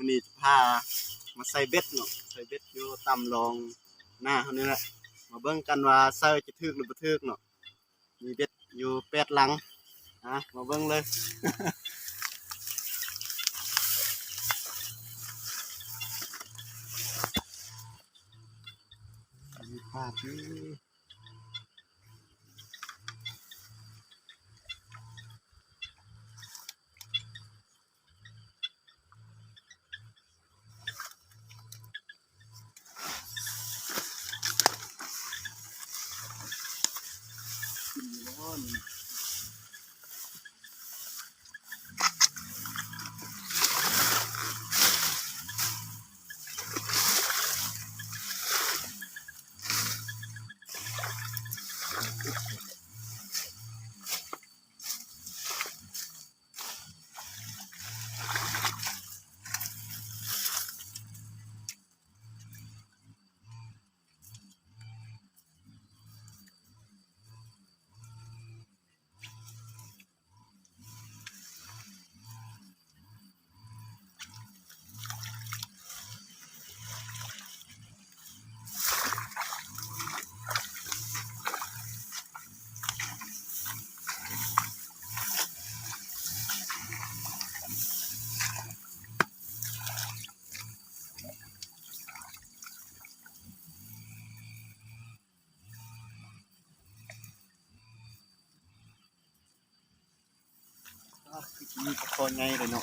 ນີ້ຈະພາມາໃສ່ເບັດເນາະ ໃສ່ເບັດຢູ່ຕາມລອງນາເຮົານີ້ແຫຼະ ມາເບິ່ງກັນວ່າໃສ່ຈະຖືກຫຼືບໍ່ຖືກເນາະ. ມີເບັດຢູ່ແປດຫຼັງ ອາ ມາເບິ່ງເລີຍ ມີປາຕິ. ອາ ຄືຊິມີປາຄໍໃຫຍ່ເດ້ເນາະ.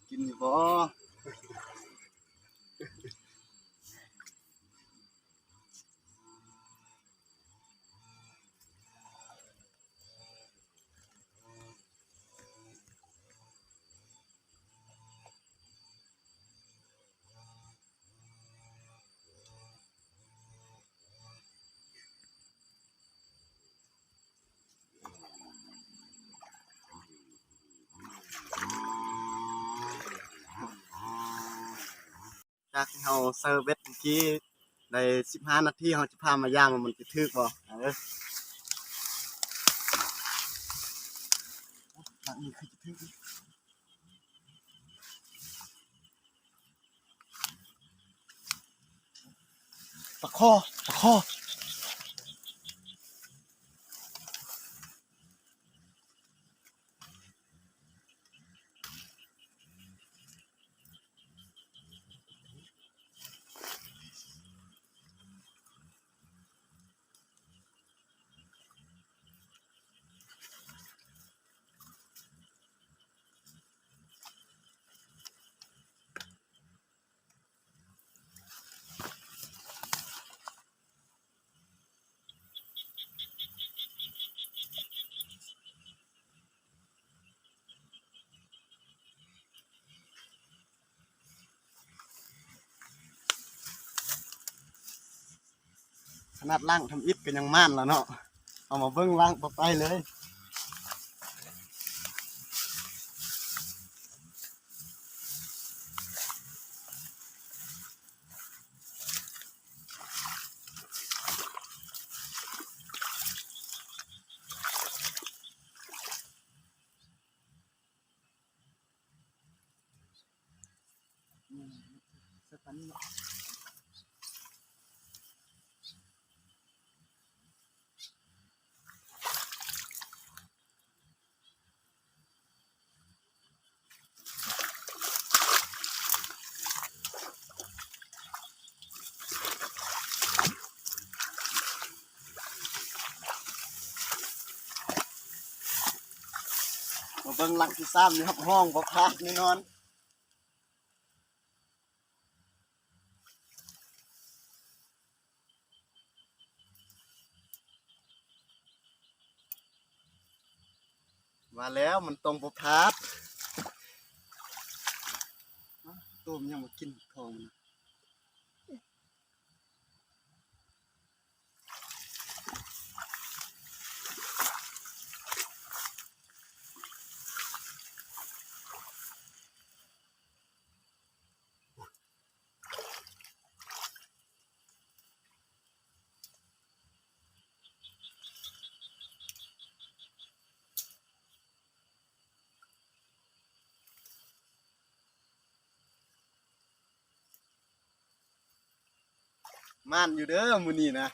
ກິນຢູ່ບໍ່? ຈາກທີ່ເຮົາໃສ່ເບັດເມື່ອກີ້ໄດ້ສິບຫ້ານາທີ ເຮົາຈະພາມາຢ່າງວ່າມັນຈະຖືກບໍ່. ເອີ ບາດນີ້ຄືຈະຖືກ. ປາຄໍ ປາຄໍ. ເ ຂະໜາດລ້າງທຳອິດກໍຍັງມ່ານແລ້ວເນາະ. ເອົາມາເບິ່ງລ້າງຕໍ່ໄປເລີຍ. ມາເບິ່ງຫຼັງທີສາມນີ້ ຮັບຮອງບໍ່ພາດແນ່ນອນ. ວ່າແລ້ວມັນຕ້ອງບໍ່ພາດ. ໂຕມັນຍັງບໍ່ກິນຂອງມັນນະ. ມ່ານຢູ່ເດີມື້ນີ້ນະ.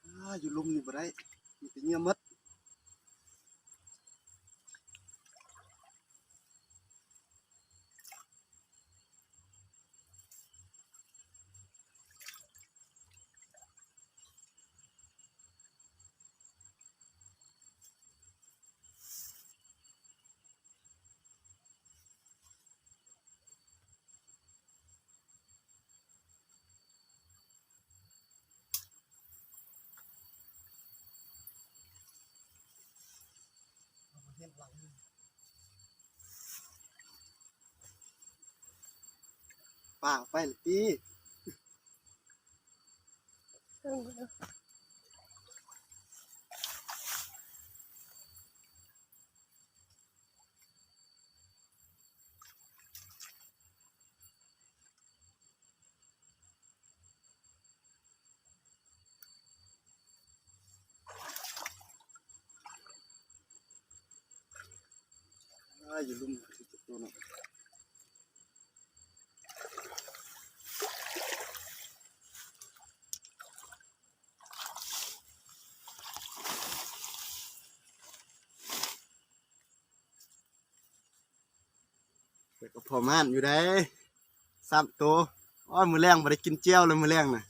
ອາ ຢູ່ລຸ່ມນີ້ບໍ່ໄດ້ ມີແຕ່ເຫຍື່ອໝົດ. ປ້າໄປລະຕິ. ອາ ຢູ່ລຸ່ມ ແຕ່ກໍພໍມ່ານຢູ່ໄດ໋ ສາມໂຕ. ໂອ້ຍ ມື້ແລງບໍ່ໄດ້ກິນແຈ່ວເລີຍ ມື້ແລງນະ.